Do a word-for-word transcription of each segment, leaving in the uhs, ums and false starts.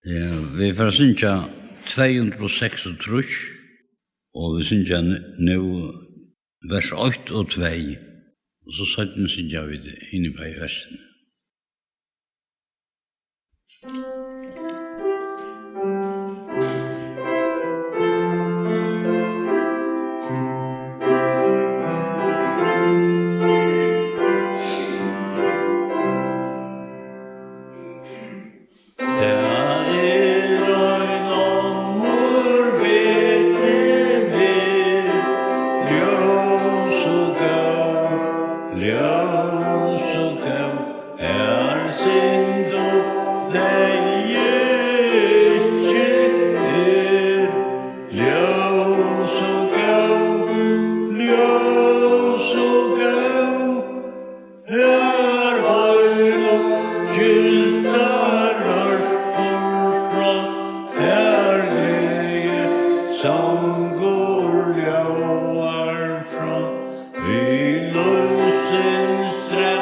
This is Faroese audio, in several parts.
Ja, vit fara at syngja tvey hundrað og seksogtrýss, og vit syngja n-, nú vers eitt og tvey, og so seinni syngja vit hini bæði versini. Tað er ein onnur betri verð, ljós og góð, ljós og góð, har synd og deyði ikki er, ljós og góð, ljós og góð. Her heilagt giltar hørpur frá, her gleðisangur ljóðar frá, við lívsins træ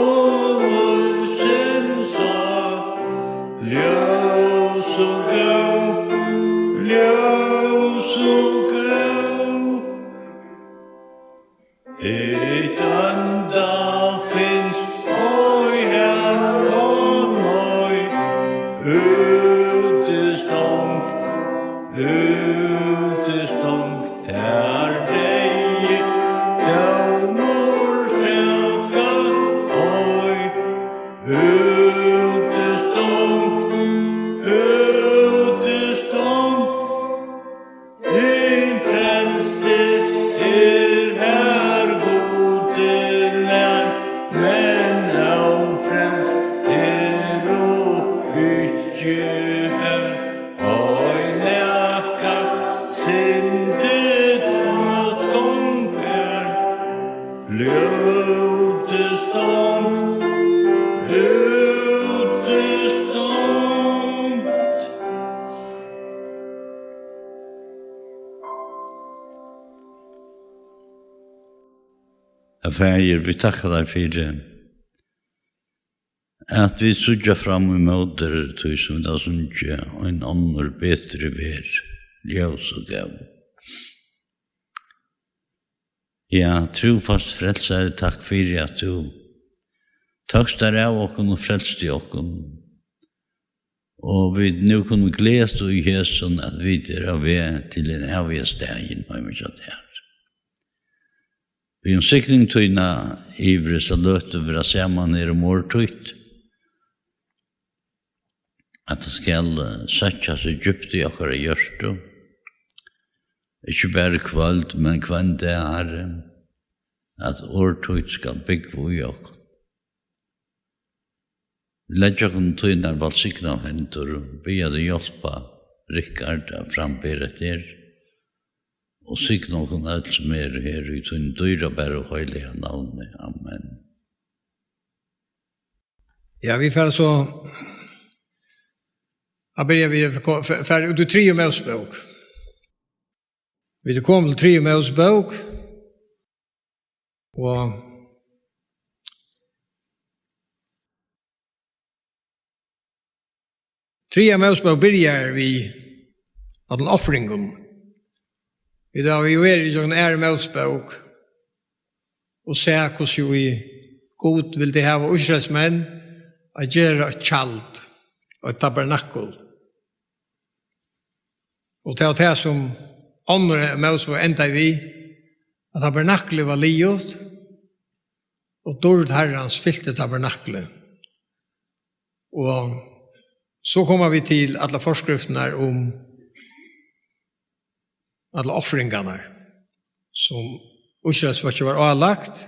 og lívsins á. Ljós og góð, ljós og góð. Hitt enda finst ei her og nei, útistongt, útistongt, har deyði dómur saka ei, útistongt, útistongt. Hin frelsti er har Gudi nær, men ófrelst eru ikki har. Ei nakað syndigt atgongd fær, útistongt, útistongt. Herre Faðir, vit takka tær fyri, at vit síggja fram ímóti tí, sum vit hava sungið, ein onnur betri verð, ljós og góð. Ja, trúfasti Frelsari, takk fyri, at tú tókst tær av okkum og frelsti okkum. Og vit nú kunnu gleðast í hesum, at vit eru á veg til ein ævigan stað heima hjá tær. Biðja um signing tína yvir hesa løtu, vera saman her um orð títt, at tað skal, eh, søkkjast djúpt í okkara hjørtu, ikki bara í kvøld, men hvønn dag, Harri, at orð títt skal búgva í okkum. Legg okkum tínar vælsignaðu hendur og biðja teg hjálpa Rikard at frambera tær og signa okkum øll, sum eru her, í tínum dýrabara og heilaga navni. Amen. Ja, vit fara so at byrja við at ko-, f-, fara út í Triðju Mósebók. Vit eru komin til Triðju Mósebók, og Triðja Mósebók byrjar við øllum ofringum. Vit hava jú verið ígjøgnum Aðru Mósebók og sæð, hvussu ið Gud vildi hava Ísraelsmenn at gera eitt tjald, eitt tabernakul. Og tað var tað, sum Aðru Mósebók endaði við, at tabernaklið var liðugt, og dýrd Harrans fylti tabernaklið. Og so koma vit til allar forskriftirnar um allar ofringarnar, sum Ísraelsfólkið var álagt.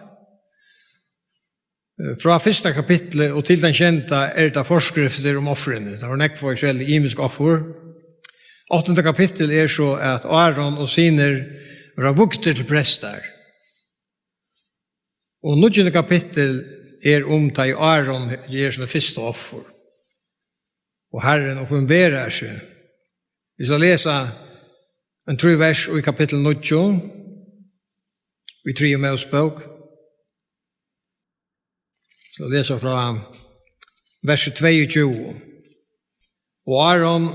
Eh, frá fyrsta kapitli og til tann sjeynda er tað forskriftir um ofrini. Tað vóru nógv forskellig ymisk offur. Áttanda kapittul er so, at Áron og synir verða vígdir til prestar. Og níggjunda kapittul er um, tá ið Áron ger sítt fyrsta offur. Og Harrin opinberar seg. Vit skulu lesa ein trý vers í kapittul níggju í Triðju Mósebók. Vit skulu lesa frá versi tveyogtjúgu. Og Áron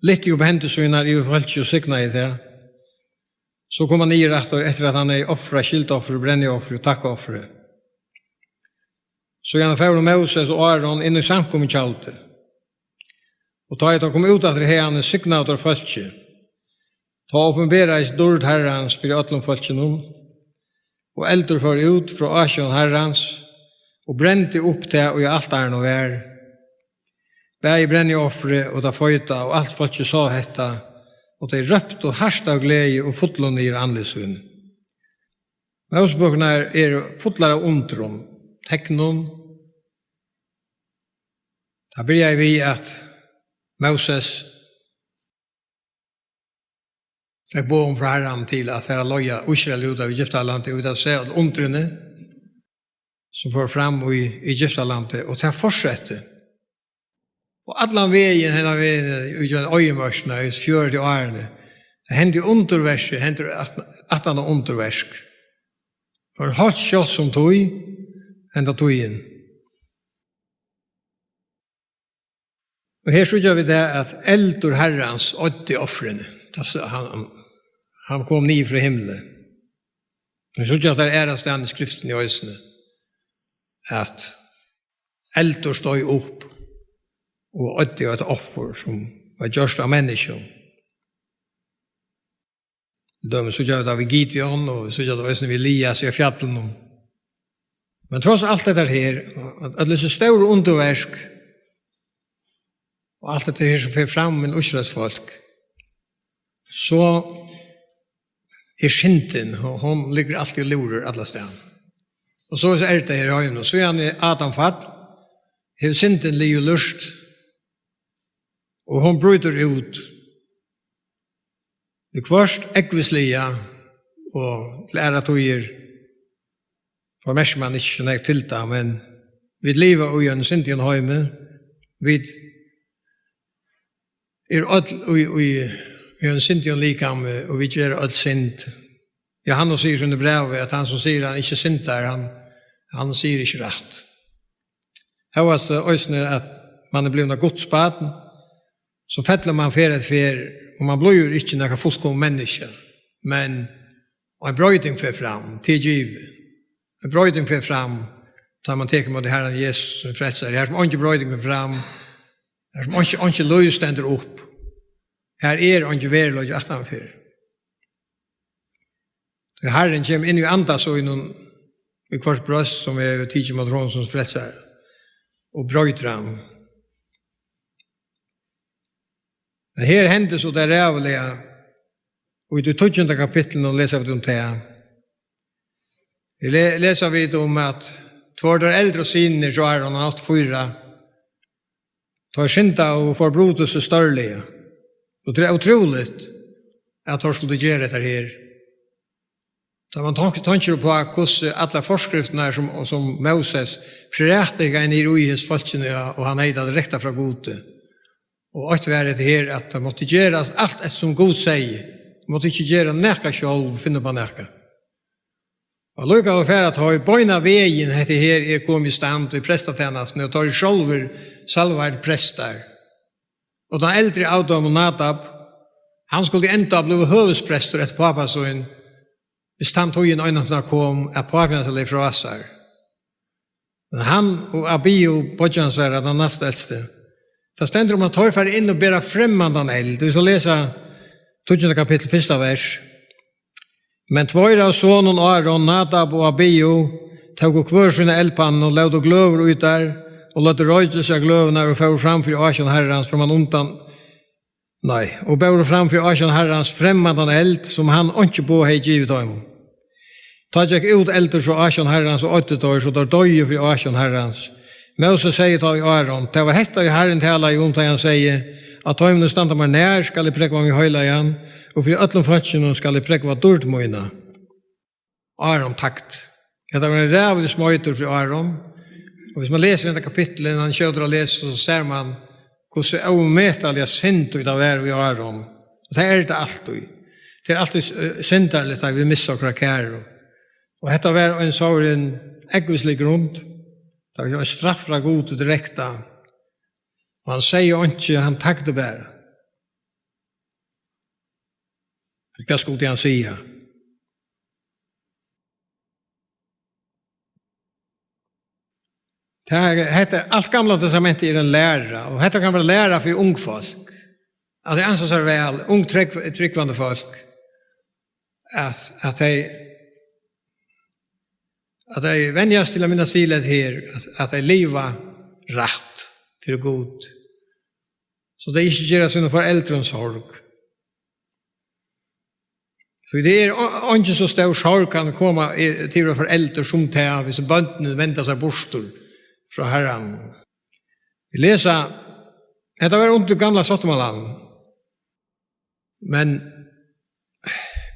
lyfti upp hendur sínar yvir fólkið og signaði tað. So kom hann niður aftur, eftir at hann hevði ofrað skylduofrið, brenniofrið og takkaofrið. Síðan fóru Móses og Áron inn í samkomutjaldið. Og tá ið teir komu út aftur haðani, signaðu teir fólkið. Tá opinberaðist dýrd Harrans fyri øllum fólkinum, og eldur fór út frá ásjón Harrans og brendi upp tað, ið á altarinum var, bæði brenniofrið og tað feita, og alt fólkið sá hetta, og tey róptu hart av gleði og fullu niður andlit síni. Mósebøkurnar eru fullar av undrum, teknum. Tað byrjaði við, at Móses fekk boð um frá Harranum til at fara at leiða Ísrael út av Egyptalandi, og vit hava sæð øll undrini, sum fóru fram í Egyptalandi, og tað fortsetti. Og allan vegin, hendan vegin, í gjøgnum oyðimørkina, í fjøruti árini, tað hendi undurverk, hendir aftan, aftan á undurverk. Og ein heilt sjáldsom tíð, henda tíðin. Og her síggja vit tað, at eldur Harrans oyddi ofrini. Tað s-, hann, hann kom niður frá himli. Vit síggja tað aðrastaðni í skriftini eisini, at eldur steig upp og oyddi eitt offur, sum var gjørt av menniskjum. Til dømis síggja vit tað við Gideon, og vit síggja tað eisini við Elias á fjallinum. Men tross alt hetta her, øll hesi stóru undurverk, og alt hetta her sum fer fram við Ísraels fólk, so er syndin, og hon liggur altíð og lúrir allastaðni. Og so er tað her í heiminum. Síðan Adam fall, hevur syndin ligið og lúrt, og hon brýtur út. Viðhvørt ógvusliga, og til aðrar tíðir formerkir mann ikki so nógv til tað, men vit liva í einum syndigum heimi. Vit eru øll í, í, í einum syndigum likami, og vit gera øll synd. Jóhannes sigur í sínum brævi, at hann sum sigur, hann ikki syndar, hann, hann sigur ikki rætt. Hóast, eh, eisini at mann er blivin eitt Guds barn, so fellur mann ferð eftir ferð, og mann blívur ikki nakað fullkomið menniskja. Men ein broyting fer fram, tað er givið. Ein broyting fer fram, tá mann tekur ímóti Harran Jesus sum frelsara. Har sum eingin broyting fer fram, har sum eingin, eingin lív stendur upp, har er eingin veruleiki aftanfyri. Tí Harrin kemur inn í anda sínum í hvørt bróst, sum hevur tikið ímóti honum sum frelsara, og broytir hann. Men her hendir so tað ræðuliga, og í tí tíggjunda kapitlinum lesa vit um tað. Vit le-, lesa vit um, at tveir teir eldru synirnir hjá Áron, hann átti fýra, teir syndaðu og forbrutu seg stórliga. Og tað er ótrúligt, at teir skuldu gera hetta her. Tá mann tonk-, tonkir upp á, hvussu allar forskriftirnar, sum, sum Móses prædikaði niður í hesi fólkini, og, og hann hevði tað direkta frá Gudi. Og eitt var hetta her, at tað mátti gerast alt eftir sum Gud segði. Tað mátti ikki gera nakað sjálv, finna upp á nakað. Og allíkavæl fara teir beinan vegin, hetta her er komið í stand í prestatænastuni, og teir sjálvir salvaðir prestar. Og tann eldri av teimum, Nadab, hann skuldi enntá blíva høvuðsprestur eftir pápa sín, viss tann tíðin einaferð kom, at pápin hansara legði frá sær. Men hann og Abihu, beiggi hansara, tann næstelsti, tað stendur um, at teir fara inn og bera fremmandan eld. Vit skulu lesa tíggjunda kapittul, fyrsta vers. Men tveir av sonum Áron, Nadab og Abihu, tóku hvør sína eldpannu, lótu gløður í tær, og løgdu roykilsi á gløðurnar og fóru fram fyri ásjón Harrans, fram undan, nei, og bóru fram fyri ásjón Harrans fremmandan eld, sum hann einki boð hevði givið teimum. Tá gekk út eldur frá ásjón Harrans og oyddi teir, so teir doyðu fyri ásjón Harrans. Móses segði tá við Áron: Tað var hetta, ið Harrin talaði um, tá ið hann segði: Á teimum, ið standa mær nær, skal eg prógva meg heilagan, og fyri øllum fólkinum skal eg prógva dýrd mína. Áron tagdi. Hetta var ein ræðuligur smeitur fyri Áron. Og viss mann lesur hetta kapitlið, hann skjótur at lesa, so sær mann, hvussu ómetaliga synd tað var í Áron. Og tað er tað altíð. Tað er altíð, eh, syndarligt, at vit missa okkara kæru. Og hetta var ein sovorðin ógvuslig grund. Tað var jo ein straff frá Gudi direkta. Og hann segði einki, hann tagdi bara. Hvat skuldi hann siga? Tað er, hetta er, alt Gamla Testamentið er ein læra, og hetta kann vera læra fyri ung fólk. At tey ansa sær væl, ung trúgv-, trúgvandi fólk, at, at tey, at tey venjast til at minnast til at her, at, at tey liva rætt fyri Gud. So tey ikki gera sínum foreldrum sorg. So tað er o-, eingin so stór sorg kann koma, eh, til foreldur sum tað, hvis børnini venda sær burtur frá Harranum. Vit lesa, hetta var undir gamla sáttmálanum. Men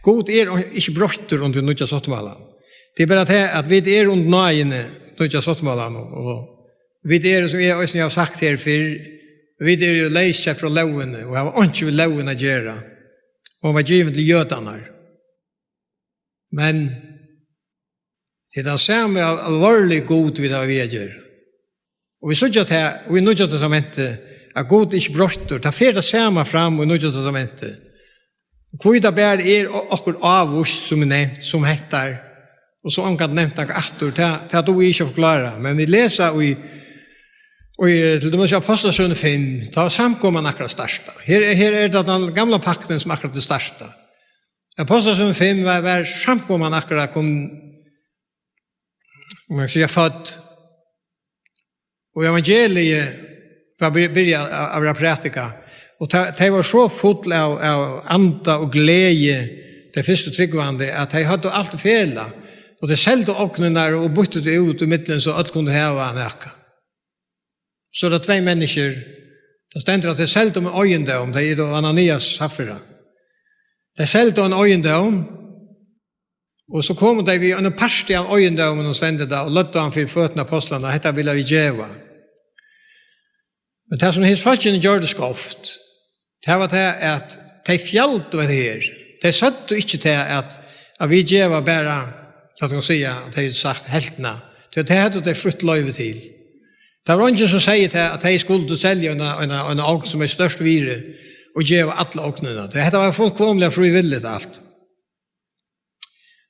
Gud er ikki broyttur undir nýggja sáttmálanum. Tað er bara tað, at vit eru undir náðini, nýggja sáttmálanum, og vit eru, sum eg eisini havi sagt her fyrr, vit eru jú leyssett frá lógini og hava einki við lógina at gera. Hon var givin til jødarnar. Men tað er tann sami al-, alvorligi Gud, vit hava við at gera. Og vit síggja tað í Nýggja Testamenti, at Gud er ikki broyttur. Tað fer tað sama fram í Nýggja Testamenti. Hví tað bara er o-, okkurt ávíst, sum er nevnt, sum hettar, og so ongantíð nevnt nakað aftur, tað, tað dugi eg ikki at forklára. Men vit lesa í, í, til dømis í Ápostlasøguni fimm, tá var samkoman akkurát startað. Her, her er tað tann gamla paktin, sum akkurát er startað. Ápostlasøguni fimm var, var samkoman akkurát komin, um man skal siga, fødd. Og evangeliið var by-, byrjað at, at vera prædikað. Og ta-, tey vóru so full av, av anda og gleði, tey fyrstu trúgvandi, at tey høvdu alt í felag. Og tey seldu ognirnar og býttu tað út í millum, so øll kundu hava nakað. So er tað tvey menniskjur. Tað stendur, at tey seldu ein eigindóm, tey eru Ananias og Safira. Tey seldu ein eigindóm, og so komu tey við einum parti av eigindóminum, stendur tað, og løgdu hann fyri føturnar á ápostlarnar, hetta vilja vit geva. Men tað, sum hesi fólkini gjørdu skeivt, tað var tað, at tey fjaldu hetta her. Tey søgdu ikki tað, at, at vit geva bara, lat okkum siga, at tey høvdu sagt helvtina. Tí tað høvdu tey frítt loyvi til. Tað var eingin, sum segði tað, at tey skuldu selja eina, eina, eina ogn, sum er stórt virði, og geva alla ognina. Tað, hetta var fullkomiliga frívilligt alt.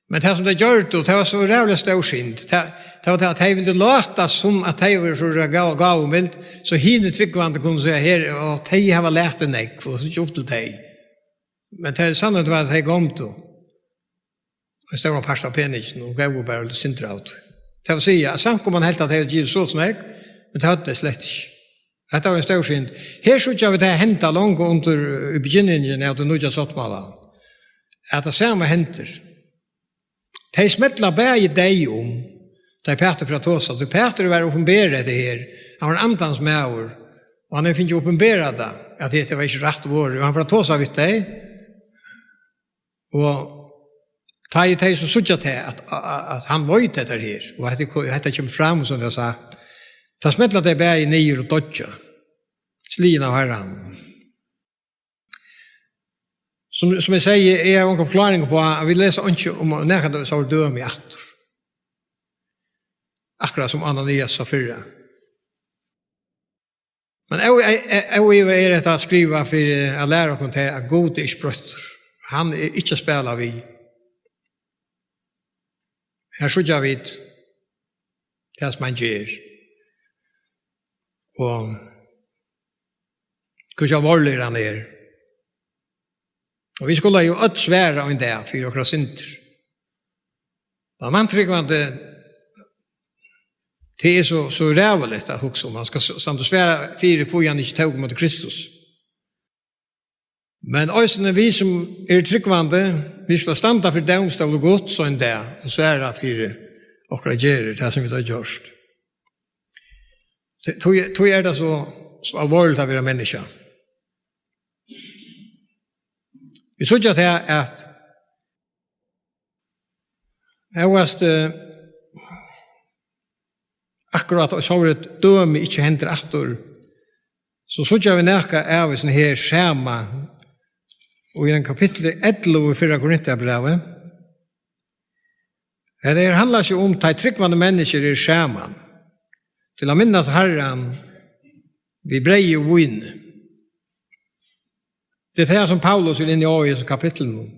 Men tað, sum tey gjørdu, tað var so ræðuliga stór synd. Tað, tað var tað, at tey vildu láta, sum at tey vóru so gá-, gávumild, so hini trúgvandi kundu siga, her, og tey hava latið nógv, og so ikki upp til tey. Men tað er sannlíkt, var, at tey gomdu ein stóran part av peninginum og góvu bara eitt sindur av tí. Tað vil siga, at samkoman helt, at tey høvdu givið so og so nógv, men tað høvdu tey slett ikki. Hetta var ein stór synd. Her síggja vit tað henda longu undir, í begynningini av tí nýggja sáttmála, at tað sama hendir. Tey smella bæði deyð um, tá ið Pætur fer at tosa. Tí Pætur var opinberað hetta her. Hann var andans maður, og hann hevði fingið opinberað tað, at hetta var ikki rætt vorðið, og hann fer at tosa við tey. Og tá ið tey so síggja tað, at, at, at hann veit hetta her, og hetta, hetta kemur fram, sum tey hava sagt, tá smella tey bæði niður og doyggja, sligin av Harranum. Sum, sum eg sigi, eg havi onga forkláring uppá, at vit lesa einki um nakað av so dømi aftur. Akkurát sum Ananias og Safira. Men ó, ó, ó, ó, er hetta skrivað fyri at læra okkum tað, at Gud er ikki broyttur. Hann er ikki at spæla við. Her síggja vit tað, sum hann ger. Og hvussu alvorligur hann er. Og vit skulu jú øll svara ein dag fyri okkara syndir. Men vantrúgvandi, tað er so, so ræðuligt at hugsa um. Hann skal s-, standa og svara fyri, hví hann ikki tók ímóti Kristus. Men eisini vit, sum eru trúgvandi, vit skulu standa fyri dómstóli Guds ein dag og svara fyri okkara gerðir, tað, sum vit hava gjørt. Tí, tí, tí er tað so, so alvorligt at vera menniskja. Vit síggja tað, at hóast, eh, akkurát og so er eitt dømi ikki hendir aftur, so síggja vit nakað av hesum her sama, og í ein kapitli ellivu í fyrra Korintabrævi, hetta her handlar seg um, tá ið trúgvandi menniskjur eru saman til at minnast Harran, við breyði og víni. Tað er tað, sum Paulus er inni á í hesum kapitlinum.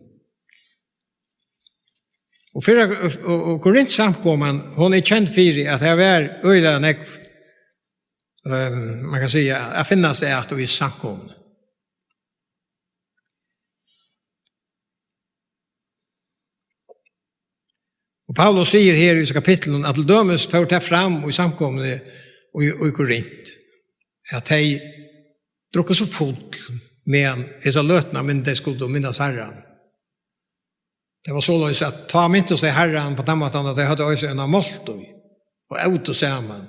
Og fyrra, og, og Korint samkoman, hon er kend fyri, at her var øgiliga nógv, ehm, man kann siga, at finnast er at í samkomuni. Og Paulus sigur her í hesum kapitlinum, at til dømis fór tað fram í samkomuni í, í Korint, at tey drukku so full, meðan hesa løtuna, meðan tey skuldu minnast Harran. Tað var soleiðis, at tá mintust tey Harran á tann mátan, at tey høvdu eisini eina máltíð og ótu saman.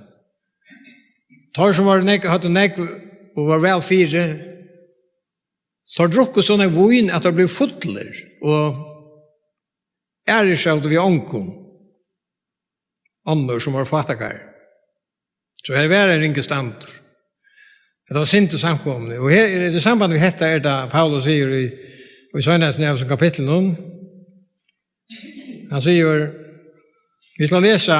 Teir, sum vóru nógv, høvdu nógv og vóru væl fyri, teir drukku so nógv vín, at teir blivu fullir, og aðrir sótu við ongum, onnur, sum vóru fátækar. So her var ein ringur standur. Hetta var synd í samkomuni. Og her, í sambandi við hetta, er tað Paulus sigur í, í seinasta av hesum kapitlinum. Hann sigur, vit skulu lesa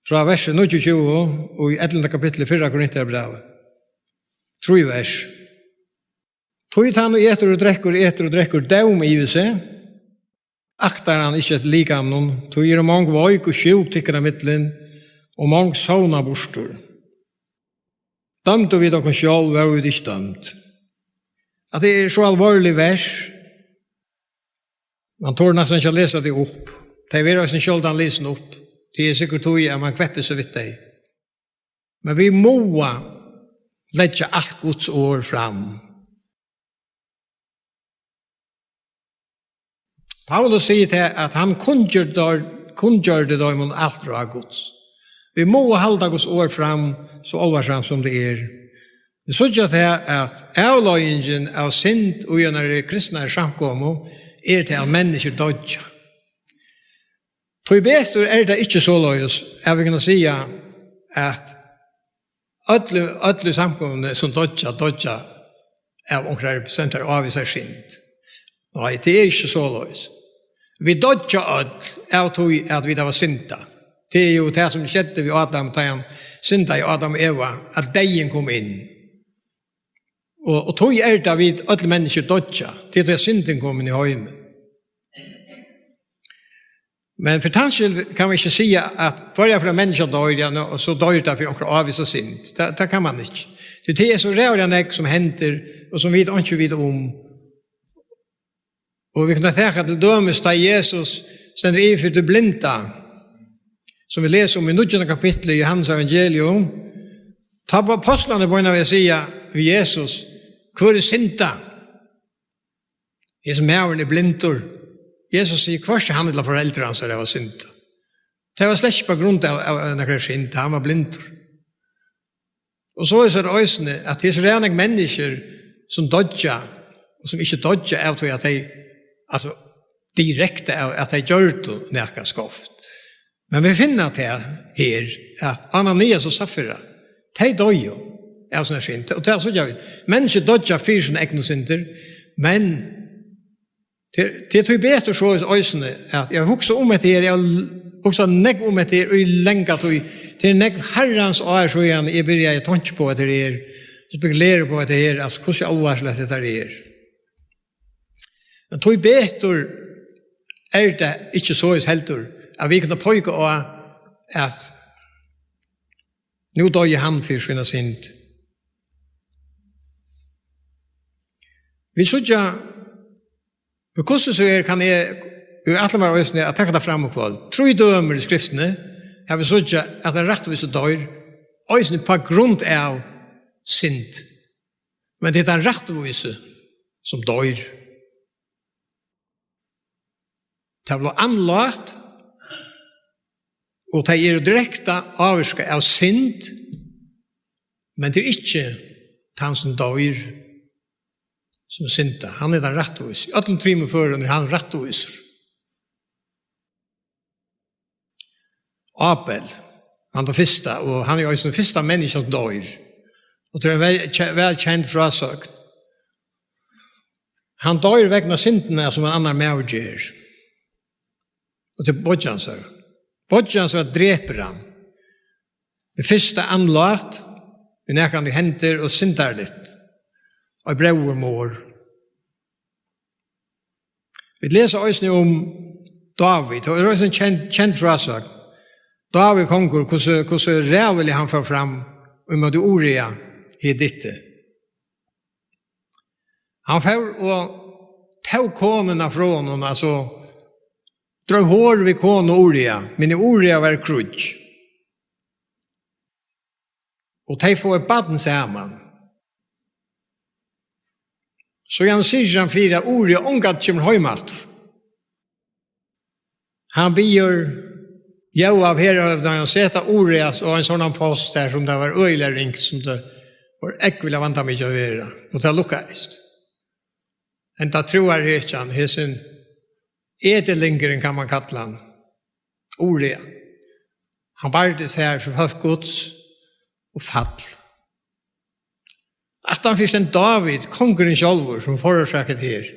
frá versi níggjuogtjúgu og í ellivta kapitli fyrra Korintarbrævi. Trý vers. Tí tann, ið etur og drekkur, etur og drekkur dóm yvir seg, aktar hann ikki eftir likamnum, tí eru mong veik og sjúk tykkara millum, og mong sovna burtur. Dømdu vit okkum sjálv, vóru vit ikki dømd. At tað er so alvorlig vers, man torir næstan ikki at lesa tey upp. Tey verða eisini sjáldan lisin upp. Tað er sikkurt tí, at man kveppir seg við tey. Men vit mugu leggja alt Guds orð fram. Paulus sigur tað, at hann kunngjørdi, kunngjørdi teimum alt ráð Guds. Vit mugu halda Guds orð fram, so álvarsamt sum tað er. Vit síggja tað, at avleiðingin av synd í einari kristnari samkomu er tað, at menniskjur doyggja. Tíbetur er tað ikki soleiðis, at vit kunnu siga, at øll, øll í samkomuni, sum doyggja, doyggja av onkrari bestemtari ávísari synd. Nei, tað er ikki soleiðis. Vit doyggja øll av tí, at vit hava syndað. Tað er jú tað, sum skeði við Adam, tá hann syndaði, Adam og Eva, at deyðin kom inn. Og, og tí er tað, vit øll menniskju doyggja, tí at syndin kom inn í heimin. Men fyri tann skyld kann man ikki siga, at hvørja ferð menniskja doyr, ja, nú, og so doyr tað fyri onkra ávísa synd. Tað, tað kann man ikki. Tí tað er so ræðuliga nógv, sum hendir, og sum vit einki vita um. Og vit kunnu taka til dømis, tá Jesus stendur yvir fyri tí blinda, sum vit lesa um í níggjunda kapitli í Jóhannes evangelium, tá ápostlarnir byrja við at siga við Jesus: "Hvør er syndað? Hesin maðurin er blindur." Jesus sigur, hvørki hann ella foreldur hansara hava syndað. Tað var slett ikki á grund av, av, av nakrari synd, hann var blindur. Og so er tað eisini, at tað er so ræðuliga nógv menniskjur, sum doyggja, og sum ikki doyggja av tí, at tey, altso, direkte av, at tey gjørdu nakað skeivt. Men vit finna tað her, at Ananias og Safira, tey doyðu av síni synd. Og tað síggja vit. Menniskjur doyggja fyri sínar egnu syndir, men tað, tað er tíbetur soleiðis eisini, at eg hugsi um hetta her, eg hugsi nógv um hetta her í langa tíð. Tað er nógv Harrans ár síðan eg byrjaði at tenkja á hetta her, spekulera á hetta her, altso, hvussu álvarsligt hetta er. Men tíbetur er tað ikki soleiðis heldur, at vit kunnu peika á, at nú doyði hann fyri sína synd. Vit síggja, og hvussu so er, kann eg, eg ætli mær eisini at taka tað fram í kvøld. Trý dømir í Skriftini, har vit síggja, at tann rættvísi doyr, eisini á grund av synd. Men tað er tann rættvísi, sum doyr. Tað bleiv andlát, og tey eru direkta ávirkað av synd, men tað er ikki tann, sum doyr, sum syndar. Hann er tann rættvísi. Í øllum trimum førum er hann rættvísur. Abel, hann er fyrsta, og hann er eisini fyrsta menniskja, sum doyr. Og tað er ein væl, ke-, væl kend frásøgn. Hann doyr vegna syndina, sum ein annar maður ger. Og til beiggja hansara. Beiggi hansara drepur hann. Tað fyrsta andlát, við nakran í hendur og syndarligt, eitt bróðurmorð. Vit lesa eisini um Dávid, og er eisini kend, kend frásøgn. Dávid kongur, hvussu, hvussu ræðuliga hann fór fram ímóti Uria hetitti. Hann fór og tók konuna frá honum, altso, dró hor við konu Uria, men Uria var í kríggi. Og tey fáa eitt barn saman. Síðan syrgir hann fyri, at Uria ongantíð kemur heim aftur. Hann biður Jóab, herhøvding, at seta Uria á ein sovorðnan post har, sum tað var øgiliga ringt, sum tað var ógvuliga vandamikið at vera, og tað lukkaðist. Henda trúarhetjan, hesin eðlingurin, kann man kalla hann, Uria, hann bardist har fyri fólk Guds og fall. Aftanfyri stendur Dávid, kongurin sjálvur, sum forórsakar tað her.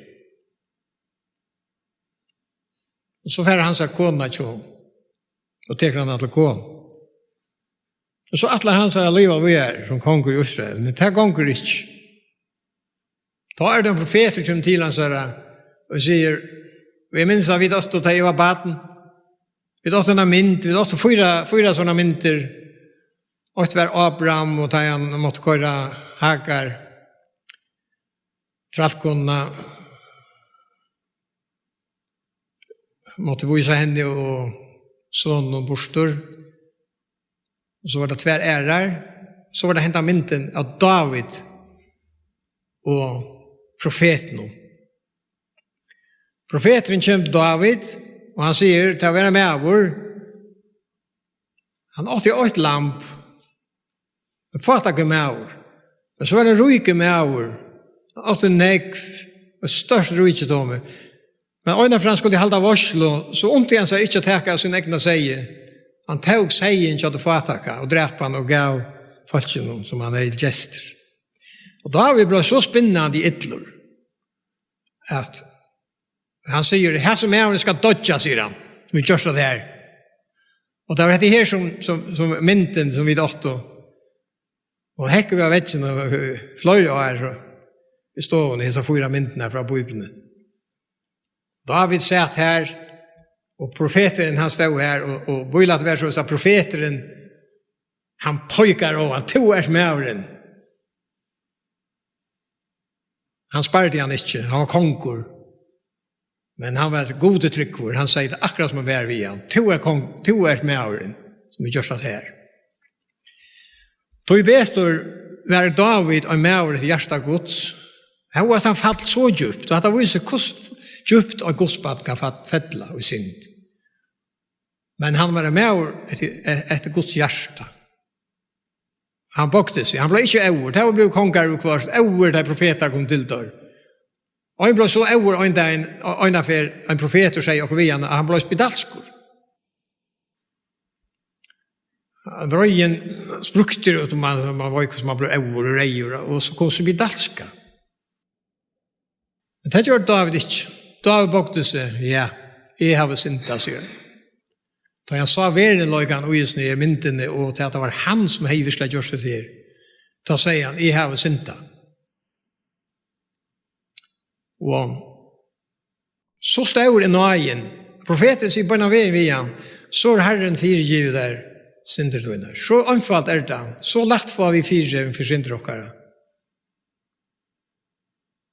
Og so fær hansara kona hjá honum og tekur hana til konu. Og so ætlar hansara at liva víðari sum kongur í Ísrael, men tað gongur ikki. Tá er tað ein profetur kemur til hansara og sigur, og eg minnist, at vit áttu, tá eg var barn, vit áttu eina mynd, vit áttu fýra, fýra sovorðnar myndir. Eitt var Abraham, og tá hann mátti koyra Hagar, trælkonuna, mátti vísa henni og soninum burtur. Og so var tað tvær aðrar. So var tað henda myndin av Dávid og profetinum. Profeturin kemur til Dávid, og hann sigur, tað var ein maður, hann átti eitt lamb, ein fátækur maður. Men so var ein ríkur maður, hann átti nógv, eitt stórt ríkidømi. Men einaferð hann skuldi halda veitslu, so unti hann sær ikki at taka av sín egna seyði. Hann tók seyðin hjá tí fátæka og drap hann og gav fólkinum, sum hann hevði, gestir. Og Dávid bleiv so spinnandi illur, at hann sigur, hesin maðurin skal doyggja, sigur hann, sum hevur gjørt tað her. Og tað var hetta her sum, sum, sum myndin sum vit áttu. Og hekk við á vegginum í fleiri ár í stovuni, hesar fýra myndirnar frá Bíbliuni. Dávid sat her, og profeturin, hann stóð her, og, og bílætið var so, at profeturin, hann peikar á hann, tú ert maðurin. Hann spardi hann ikki, hann var kongur. Men hann var Gudi trúgvur, hann segði tað akkurát sum hann var við hann. Tú ert kong, tú ert maðurin, sum hevur gjørt hatta her. Tíbetur var Dávid ein maður eftir hjarta Guds. Hóast hann fall so djúpt, og hatta vísir, hvussu djúpt eitt Gudsbarn kann fall, fella í synd. Men hann var ein maður eftir, eftir Guds hjarta. Hann boygdi seg, hann bleiv ikki óður. Tað var blivið kongar viðhvørt, óður, tá profetar komu til teir. Og hann bleiv so óður ein dagin, einaferð, ein profetur segði okkurt við hann, at hann bleiv spedalskur. Breiðin sprukti, og man, man veit, hvussu man bleiv óður og reyður, og so kom spedalska. Men tað gjørdi Dávid ikki. Dávid boygdi seg, ja, eg havi syndað, sigur hann. Tá hann sá veruleikan í hesum her myndini, og til at tað var hann sum hevði virkuliga gjørt hetta her, tá segði hann, eg havi syndað. Og so stór er náðin. Profeturin sigur beinanvegin við hann, so hevur Harrin fyrigivið tær syndir tínar. So einfalt er tað. So lætt fáa vit fyrigeving fyri syndir okkara.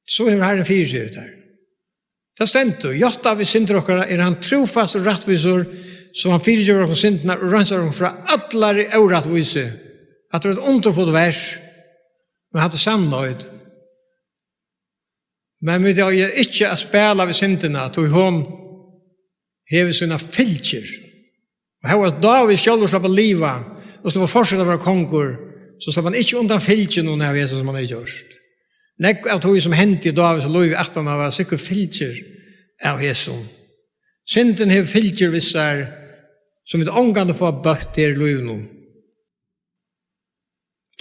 So hevur Harrin fyrigivið tær. Tað stendur, játta vit syndir okkara, er hann trúfastur og rættvísur, so hann fyrigevur okkum syndirnar og reinsar okkum frá allari órættvísi. Hatta er eitt undurfullt vers, men hatta er sannheit. Men vit eiga ikki at spæla við syndina, tí hon hevur sínar fylgjur. Og hóast Dávid sjálvur slapp at liva og slapp at fortseta at vera kongur, so slapp hann ikki undan fylgjunum av hesum, sum hann hevði gjørt. Nógv av tí, sum hendi í Dávids lívi aftaná, var sikkurt fylgjur av hesum. Syndin hevur fylgjur við sær, sum vit ongantíð fáa bøtt her í lívinum.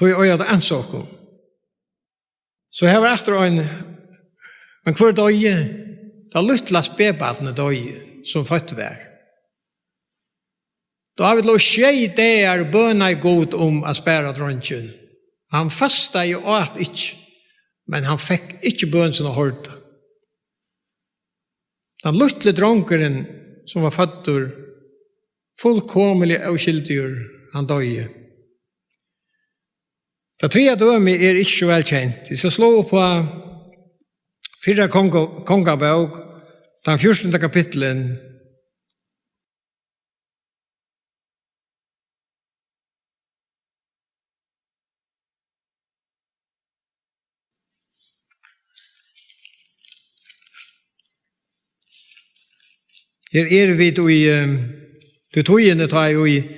Tí eiga at ansa okkum. So har var aftur ein, men hvør doyði? Tað lítla spædbarnið doyði, sum føtt var. Dávid lá sjey dagar og bønaði Gud um at spara dreingin. Hann fastaði og át ikki, men hann fekk ikki bøn sína hoyrda. Tann lítli drongurin, sum var føddur, fullkomiliga óskyldigur, hann doyði. Tað triðja dømið er ikki so væl kent. Vit skulu sláa upp á fyrra konga-, kongabók, tann fjúrtanda kapittulin. Her eru vit í, eh, tí tíðini, tá ið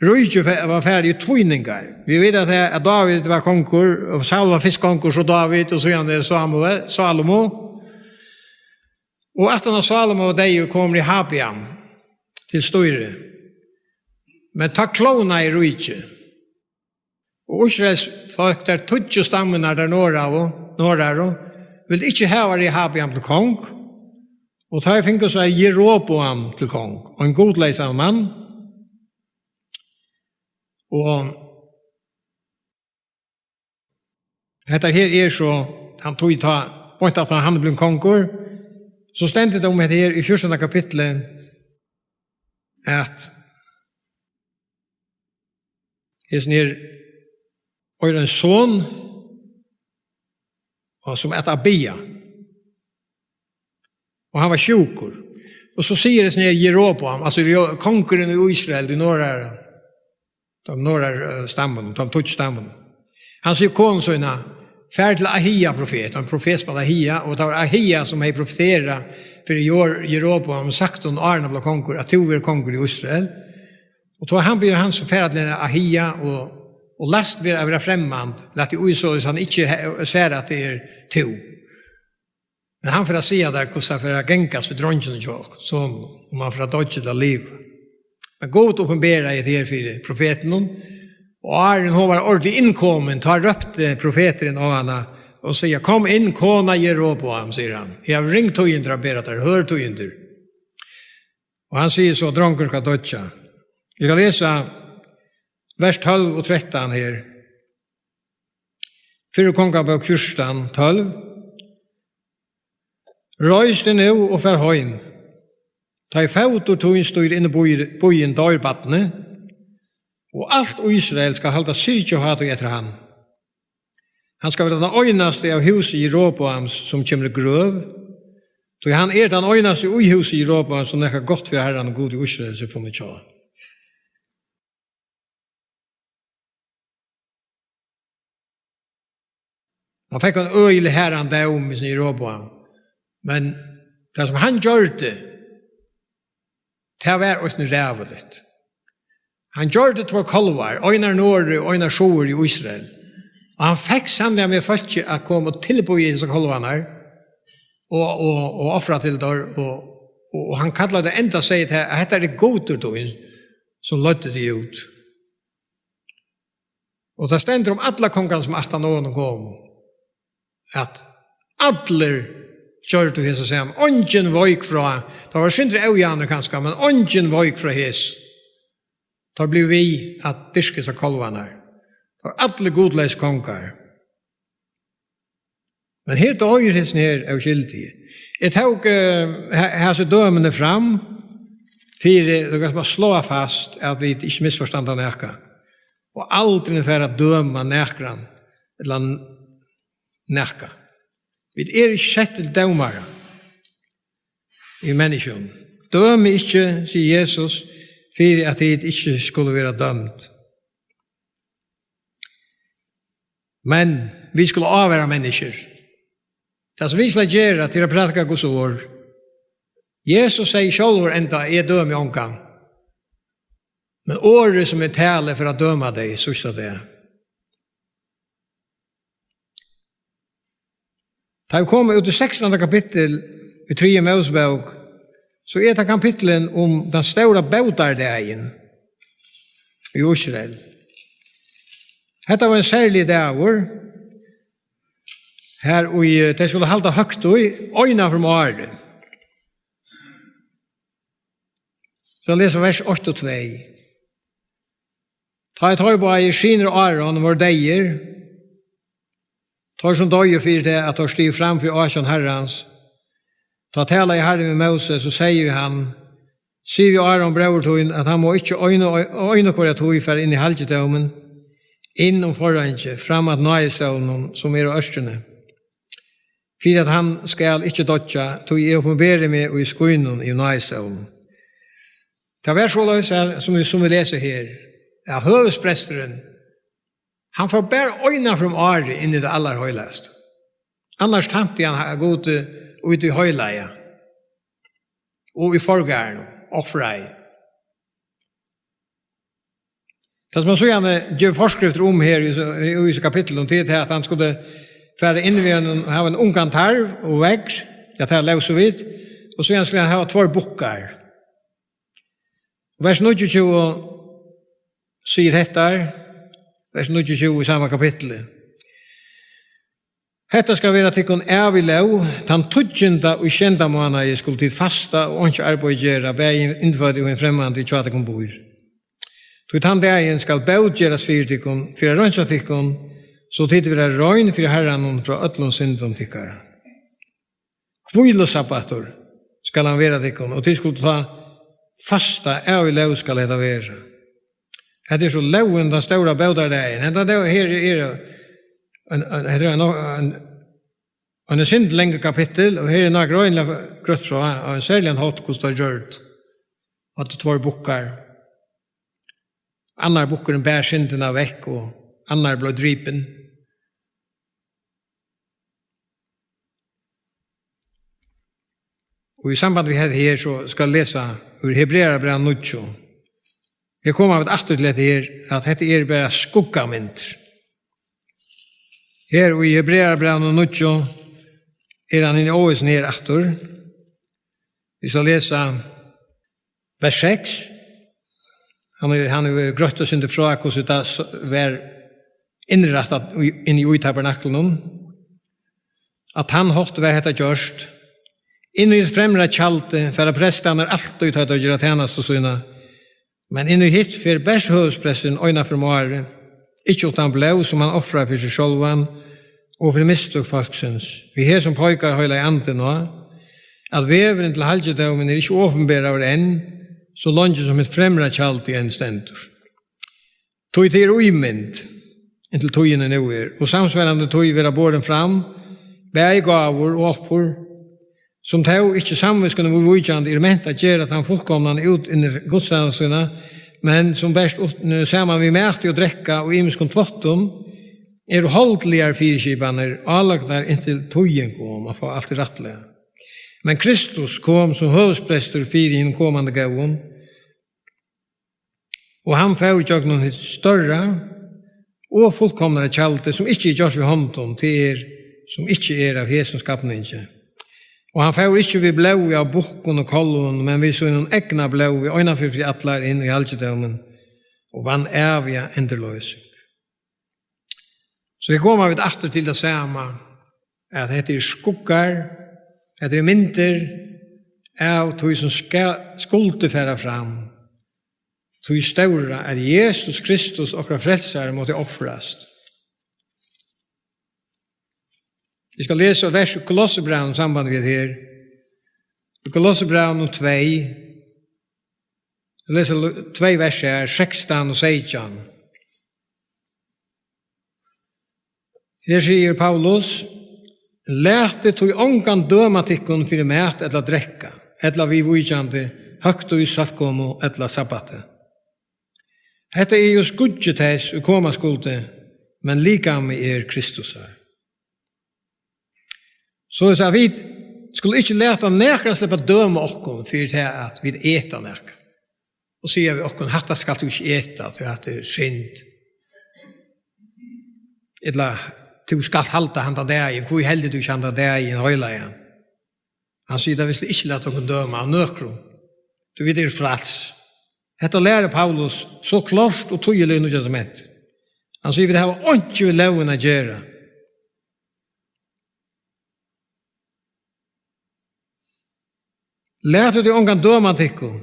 ríkið fe-, var farið í tvíningar. Vit vita at, at Dávid var kongur, og Saul var fyrst kongur, so Dávid, og síðan er Samuel, Salomo. Og aftan á Salomo var deyður, kom Rehabeam til stýri. Men tá klovnaði ríkið. Og Ísraels fólk, tær tíggju stammurnar, tær norðaru, norðaru, vildu ikki hava Rehabeam til kong, og teir fingu sær Jeroboam til kong, ein gudleysan mann. Og hetta her er so, hann tog tá, beint at hann er blivin kongur, so stendur tað um hetta her í fjúrtanda kapitli, at hesin her eigur ein son, og sum æt Abia. Og hann var sjúkur. Og so sigur hesin her Jeroboam, altso Jo-, kongurin í Ísrael, í norðara, teimum norðaru, eh, stammunum, teimum tíggju stammunum. Hann sigur konu sína, far til Ahia profet, ein profet sum æt Ahia, og tað var Ahia sum hevði profeterað fyri Jor-, Jeroboam og sagt honum áðrenn hann bleiv kongur, at tú verður kongur í Ísrael. Og tá hann biður hann so fara til Ahia og, og læst vera at vera fremmand, lat teg í soleiðis hann ikki he-, sær at tað er tú. Men hann fer at siga tær, hvussu tað fer at gangast við dreinginum hjá okkum, so um hann fer at doyggja ella liva. Men Gud opinberaði hetta her fyri profetinum, og áðrenn hon var ordiliga innkomin, tá rópti profeturin á hana og sigur, kom inn, kona Jeroboam, sigur hann. Eg havi ring tíðindi at bera tær, hørð tíðindi. Og hann sigur so, drongurin skal doyggja. Eg skal lesa vers tólv og trettan her. Fyrru Kongabók fjúrtan, tólv. Reis teg nú og far heim. Tá ið fótur tín stígur inn í býr-, býin, doyr barnið, og alt Ísrael skal halda syrgiháttíð eftir hann. Hann skal vera tann einasti av húsi Jeroboams, sum kemur í grøv, tí hann er tann einasti í húsi Jeroboams, sum nakað gott fyri Harran, Gudi Ísraels, hevur funnið hjá. Hann fekk ein øgiliga harðan dóm, hesin Jeroboam. Men tað, sum hann gjørdi, tað var eisini ræðuligt. Hann gjørdi tveir kálvar, ein norður og ein suður í Ísrael. Og hann fekk sanniliga við fólki at koma og tilbiðja hesar kálvarnar og, og, og ofra til teir. Og, og, og hann kallaði tað enntá, segði tað, at hetta er Gudur tín, sum leiddi teg út. Og tað stendur um allar kongarnar, sum aftan á honum komu, at allir gjørdu hesa sama. Eingin veik frá, tað var eitt sindur ójavnir kanska, men eingin veik frá hesum. Teir blivu við at dyrka hesar kálvarnar. Teir vóru allir gudleysir kongar. Men her doyr hesin her óskyldi. Eg tók, eh, he-, hasi dømini fram fyri, tú kanst bara sláa fast, at vit ikki misforstanda nakað. Og aldrin fara at døma nakran, ella n-, nakað. Vit eru ikki sett til dómara í menniskjum. Dømið ikki, sigur Jesus, fyri at tit ikki skulu vera dømd. Men vit skulu ávara menniskjur. Tað, sum vit skulu gera, tað er at prædika Guds orð. Jesus segði sjálvur enntá, eg dømi ongan. Men orðið, sum eg tali, fer at døma tey síðsta dag. Tá vit koma út í sekstanda kapittul í triðju Mósebók, so er tað kapittulin um tann stóra bótardagin í Ísrael. Hetta var ein serligur dagur, har í, eh, tey skuldu halda høgtíð eina ferð um árið. So lesa vers eitt og tvey. Tá ið teir báðir synir Áron vóru deyðir, teir sum doyðu fyri tað, at teir stigu fram fyri ásjón Harrans, tá talaði Harrin við Móses og segði við hann: Sig við Áron bróður tín, at hann má ikki einu, einu hvørja tíð fara inn í halgidómin, inn um forhangið, fram at náðistólinum, sum er á ørkini, fyri at hann skal ikki doyggja, tí eg opinberi meg í skýnum í náðistólinum. Tað var soleiðis, at, sum vit, sum vit lesa her, at høvuðspresturin, hann fór bara eina ferð um árið inn í tað allarheilagasta. Annars tænti hann ha-, Gudi í tí heilaga og í forgarðinum, ofraði. Tað, sum hann síðani gevur forskriftir um her í, í, í kapitlinum, til tað, at hann skuldi fara inn við ein, hava ein ungan tarv og veðr, ja, tað lósu vit, og síðan skuldi hann hava tveir bukkar. Vers níggjuogtjúgu sigur hetta, vers níggjuogtjúgu í sama kapitli: Hetta skal vera tykkum ævig lóg: tann tíggjunda í sjeynda mánaði skulu tit fasta og einki arbeiði gera, bæði innføddi og hin fremmandi, ið hjá tykkum býr. Tí tann dagin skal bót gerast fyri tykkum, fyri at reinsa tykkum, so tit verða rein fyri Harranum frá øllum syndum tykkara. Hvílusabbatur skal hann vera tykkum, og tit skulu tá fasta, ævig lóg skal hetta vera. Hetta er so lógin, tann stóra bótardagin. Hetta er, her er ein, ein, hetta er ein, ein, ein sindur langur kapittul, og her er nokk greiniliga greitt frá á ein serligan hátt, hvussu tað er gjørt. At tveir bukkar, annar bukkurin ber syndina vekk, og annar bleiv dripin. Og í samband við hetta her, so skal eg lesa úr Hebrearabrævinum níggju. Her koma vit aftur til hetta her, at hetta er bara skuggamyndir. Her í Hebrearabrævinum níggju er hann inn í óvissan her aftur. Vit skal lesa vers seks. Hann er, hann er greitt og sindur frá, hvussu tað s-, var innrættað í, inn í tabernaklinum. Á tann hátt var hetta gjørt. Inn í hitt fremra tjaldið fara prestarnir altíð, tá teir gera tænastu sína. Men inn í hitt fer bert høvuðspresturin eina ferð um árið, ikki uttan blóð, sum hann ofrar fyri seg sjálvan og fyri mistøk fólksins. Við hesum peikar Heilagi Andin á, at vegurin til halgidómin er ikki opinberaður enn, so leingi sum hitt fremra tjaldið enn stendur. Tí tað er ímynd, inntil tíðin nú er, og samsvarandi tíð verða borin fram bæði gávur og offur, sum tó ikki samvitskuni viðvíkjandi er ment at gera tann fullkomnan út inni í gudstænastuna, men sum bert ut-, saman við mati og drekka og ymiskum tváttum eru holdligar fyriskipanir, álagdar inntil tíðin kom at fáa alt í rættlega. Men Kristus kom sum høvuðsprestur fyri hinum komandi góðum, og hann fór gjøgnum hitt størra og fullkomnara tjaldið, sum ikki er gjørt við hondum, tað er, sum ikki er av hesum skapningi. Og hann fór ikki við blóði av bukkum og kálvum, men við sínum egna blóði, eina ferð fyri allar, inn í halgidómin, og vann æviga endurloysing. So her koma vit aftur til tað sama, at hetta er skuggar, hetta er myndir av tí, sum ska-, skuldi fara fram, tí stóra, at Jesus Kristus, okkara frelsari, mátti ofrast. Eg skal lesa vers úr Kolossebrævinum í samband við her. Í Kolossebrævinum tvey, eg lesi lu-, tvey vers her, sekstan og seytjan. Her sigur Paulus: Latið tí ongan døma tykkum fyri mat ella drekka, ella viðvíkjandi høgtíð, sólkomu ella sabbati. Hetta er jú skuggi tess, ið koma skuldi, men likamið er Kristusar. Soleiðis at vit skulu ikki lata nakran sleppa døma okkum fyri tað, at vit eta nakað, og siga við okkum: Hatta skalt tú ikki eta, tí hatta er synd. Ella: Tú skalt halda handan dagin, hví heldur tú ikki handan dagin heilagan? Hann sigur: Tað vil eg ikki lata okkum døma av nøkrum, tí vit eru fræls. Hetta lærir Paulus so klárt og týðiliga í Nýggja Testamenti. Hann sigur: Vit hava einki við lógina at gera. Latið tí ongan døma tykkum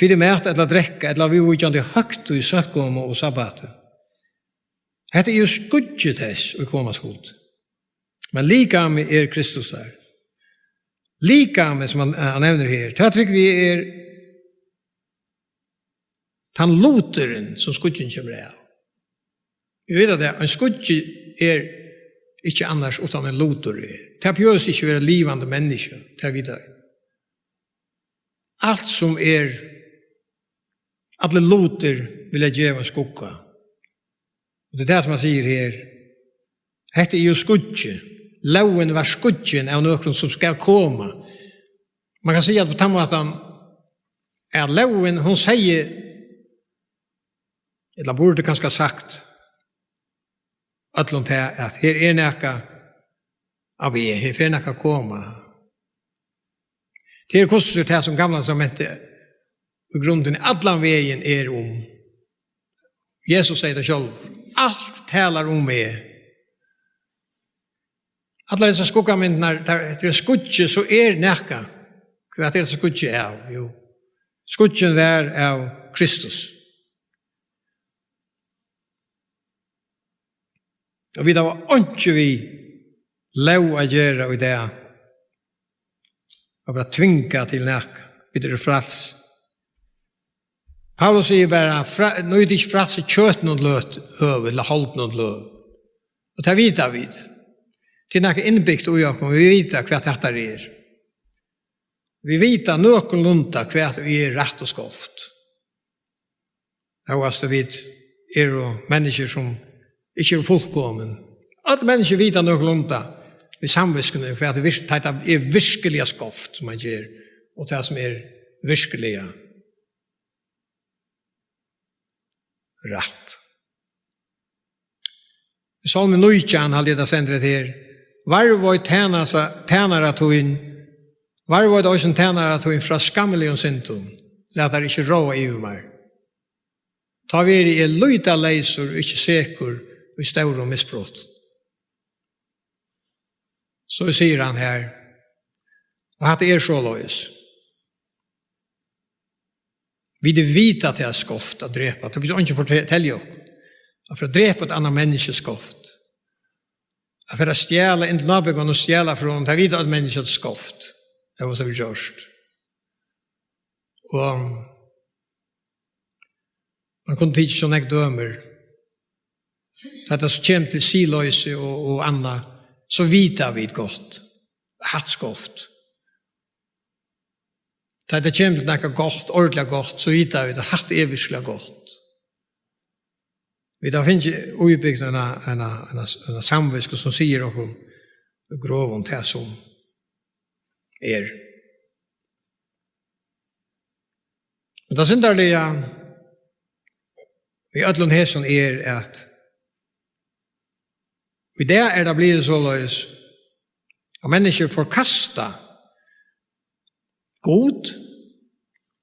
fyri mat ella drekka, ella viðvíkjandi høgtíð, sótkomu og sabbati. Hetta er jú skuggi tess, ið koma skuldi. Men likamið er Kristusar. Likamið, sum hann, hann nevnir her, tað trúgvi eg er tann luturin, sum skuggin kemur av. Vit vita tað, ein skuggi er ikki annars uttan ein lutur er. Tað behøvist ikki vera livandi menniskja, tað vita vit. Alt sum er, allir lutir vilja geva ein skugga. Og tað er tað, sum hann sigur her. Hetta er jú skuggi. Lógin var skuggin av nøkrum, sum skal koma. Man kann siga at á tann mátan, at lógin, hon segði, ella burdi kanska sagt, øllum tað, at her er nakað á veg, her fer nakað at koma. Tað er hvussu er tað, sum Gamla Testamentið í grundini allan vegin er um. Jesus segði tað sjálvur: "Alt talar um meg." Allar hesar skuggamyndirnar, tað er, tað er skuggi, so er nakað. Hvat er tað skuggi av? Jú, skuggin var av Kristus. Og vit hava einki við lóg at gera í dag. At vera tvingað til nakað. Vit eru fræls. Paulus sigur bara: "Fra-, nýt ikki frælsi kjøtinum til høvi, ella holdinum til høvi." Og tað vita vit. Tað er nakað innbygt í okkum, vit vita, hvat hetta er. Vit vita nøkulunda, hvat ið er rætt og skeivt. Hóast vit eru menniskjur, sum ikki eru fullkomin. Øll menniskju vita nøkulunda við samvitskuni, hvat er virk-, tað er virkiliga skeivt, sum man ger, og tað, sum er virkiliga rætt. Í Sálmi nítjan, haldi eg, tað stendur hetta her: "Varðveit tænasa-, tænara tín, varðveit eisini tænara tín frá skammiligum syndum, lat teir ikki ráða yvir mær. Tá verði eg lýtaleysur og ikki sekur í stórum misbroti." So sigur hann her, og hatta er soleiðis. Vit vita, at tað er skeivt at drepa. Tað vil eingin fortelja okkum. At fara at drepa eitt annað menniskja er skeivt. At fara at stjala inn til nábúgvan og stjala frá honum, tað vita øll menniskju, at tað er skeivt. Tað var so gjørt. Og man kundi tikið so nógv dømir. Tá tað so kemur til siðloysi og, og annað, so vita vit gott. Hatt skeivt. Tá tað kemur til nakað gott, ordiliga gott, so vita vit, at hatt er virkuliga gott. Vit hava fingið íbygt eina, eina, eina, eina samvitsku, sum sigur okkum í grovum tað, sum er. Men tað syndarliga í øllum hesum er, at í dag er tað blivið soleiðis, at menniskjur forkasta Gud,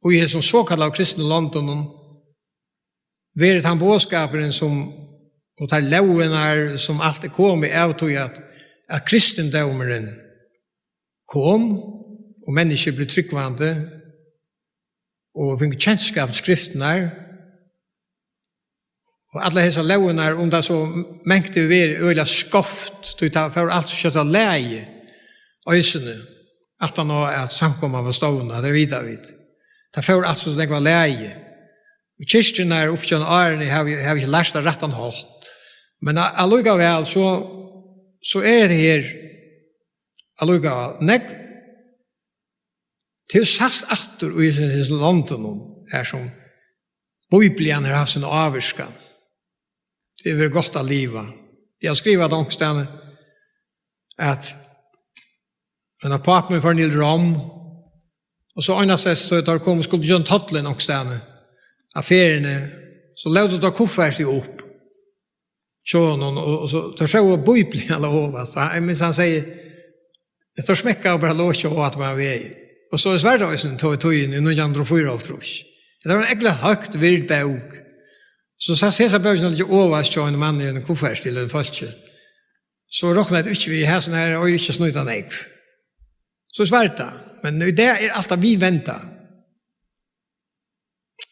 og í hesum sokallaðu kristnu londunum verður tann boðskapurin, sum, og tær lógirnar, sum alt er komið av tí, at, at kristindómurin kom, og menniskjur blivu trúgvandi og fingu kenskap til skriftirnar. Og allar hesar lógirnar, um tað so mangt hevur verið øgiliga skeivt, tí tað fór alt so skjótt av lagi eisini, aftan á at samkoman var stovnað, tað vita vit. Tað fór alt so nógv av lagi. Og kirkjurnar upp gjøgnum árini hava, hava ikki lært á rættan hátt. Men a-, allíkavæl, so, so er hetta her allíkavæl. Nógv, tað sæst aftur í hesum, hesum londunum, har sum Biblian hevur havt sína ávirkan. Tað hevur verið gott at liva. Eg havi skrivað tað onkustaðni, at ein av pápum fór niður í Rom, og so einastaðni, so teir komu, skuldu gjøgnum tollin onkustaðni á ferðini, so lótu teir kuffertið upp hjá honum, og, og so, teir sóu Biblian lá ovast. Hann, eg minnist, hann segði, teir smekkaðu bara lokið á aftan á vegin. Og so er Svardavísin, tá í tíðini, í nítjan hundrað og fýraoghálvtrýss. Tað var ein ógvuliga høgt vird bók. So sæst hesa bókina liggja ovast hjá einum manni í einum kufferti ella einum fólki, so roknaði tú ikki við, hesin her eigur ikki at snýta nógv. So er Svarda. Men í dag er alt at viðvenda.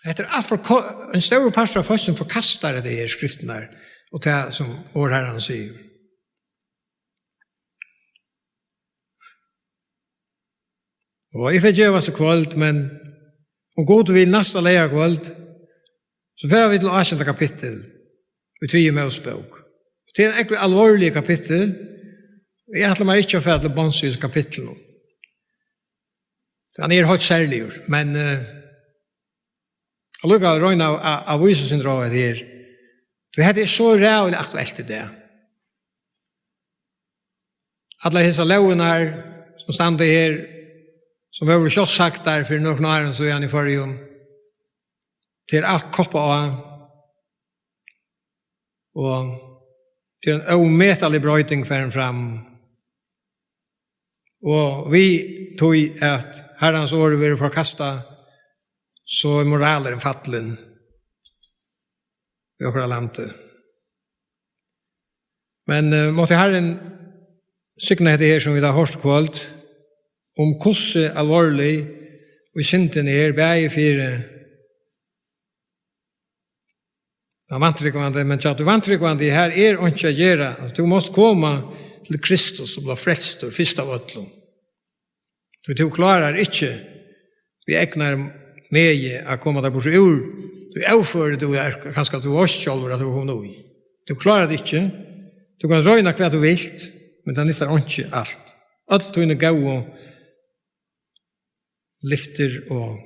Hetta er alt for ko-, ein stórur partur av fólkinum forkastar hetta her skriftirnar og tað sum orð Harrans sigur. Og eg fari at gevast í kvøld, men um Gud vil næsta leygarkvøld, so fara vit til átjanda kapittul í triðju Mósebók. Og tað er ein ógvuliga alvorligur kapittul. Eg ætli mær ikki at fara til bunns í hesum kapitlinum. Hann er heilt serligur, men, eh, allíkavæl royna at, at, at vísa sín ráð her. Tí hetta er so ræðuliga aktuelt í dag. Allar hesar lógirnar, sum standa her, sum vóru sjálvsagdar fyri nøkrum árum síðan í Føroyum, tað er alt koppað á. Og tað er ein ómetalig broyting farin fram. Og við tí at Harrans orð verður forkastað, so er moralurin fallin í okkara landi. Men, eh, mátti Harrin signa hetta her, sum vit hava hoyrt í kvøld, um hvussu alvorlig og syndin er, bæði fyri tann vantrúgvandi, men hjá tí vantrúgvandi, her er einki at gera. Altso, tú mást koma til Kristus og blíva frelstur fyrst av øllum. Tí tú klárar ikki við egnari megi at koma tær burtur úr tí óføri tú ert, kanska tú veitst sjálvur at tú ert komin í. Tú klárar tað ikki. Tú kanst royna hvat tú vilt, men tað nyttar einki alt. Øll tíni góðu lyftir og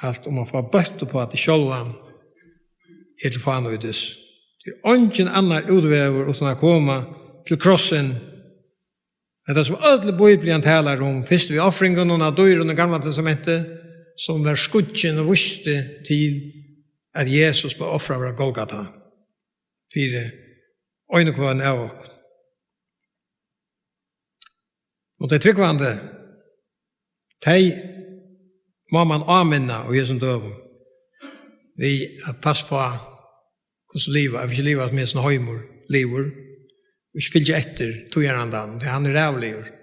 alt, um at fáa bøtt upp á teg sjálvan, er til fánýtis. Tað er eingin annar útvegur uttan at koma til krossin. Hetta sum øll Bíblian talar um, fyrst við ofringunum av dýrum í Gamla Testamenti, sum var skuggin og vísti til, at Jesus bleiv ofraður á Golgata fyri ein og hvønn av okkum. Og tey trúgvandi, tey má mann áminna í hesum døgum, við at passa uppá, hvussu liva, at vit ikki liva sum hesin heimur livir, og ikki fylgja eftir tíðarandanum, tí hann er ræðuligur.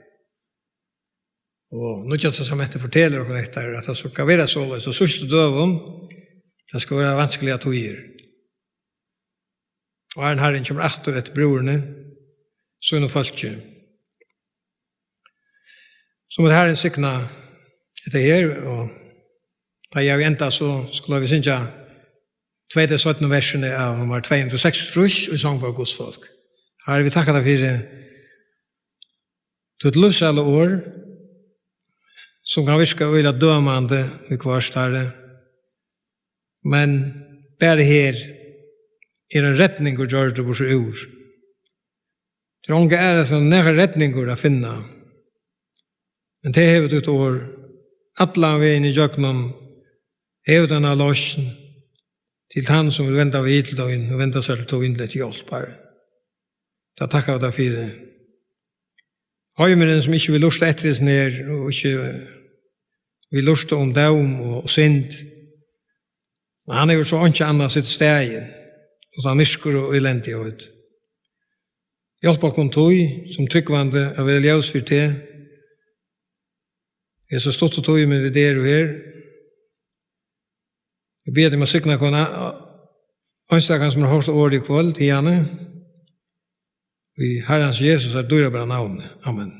Og Nýggja Testamentið fortelur okkum hetta, at tað skal vera soleiðis á síðstu døgum, tað skal vera vanskiligar tíðir. Og áðrenn Harrin kemur aftur eftir brúðrini, sínum fólki. So mátti Harrin signa hetta her, og tá eg havi endað, so skulu vit syngja tvey tey seinnu versini av nummar tvey hundrað og seksogtrýss í Songbók Guds fólk. Harri, vit takka tær fyri títt lívsæla orð, sum kann virka øgiliga dømandi viðhvørt, Harri. Men bara her er ein redningur gjørdur burtur úr. Tað er onga aðrastaðni nakar redningur at finna. Men tað hevur títt orð allan vegin ígjøgnum, hevur eina loysn til tann, sum vil venda við til tín og venda sær til tín til hjálpar. Tað takka vit tær fyri. Heimurin, sum ikki vil lurta eftir hesum her, og ikki vil lurta um dóm og, og synd, men hann hevur so einki annað sett í staðin, uttan myrkur og elendigheit. Hjálp okkum tí, sum trúgvandi, at vera ljós fyri teg, hesa stuttu tíð, men vit eru her. Eg biði teg um at signa hvønn a-, einstakan, sum hevur hoyrt orðið í kvøld, hiðani. Í Harrans Jesu dýrabara navni. Amen.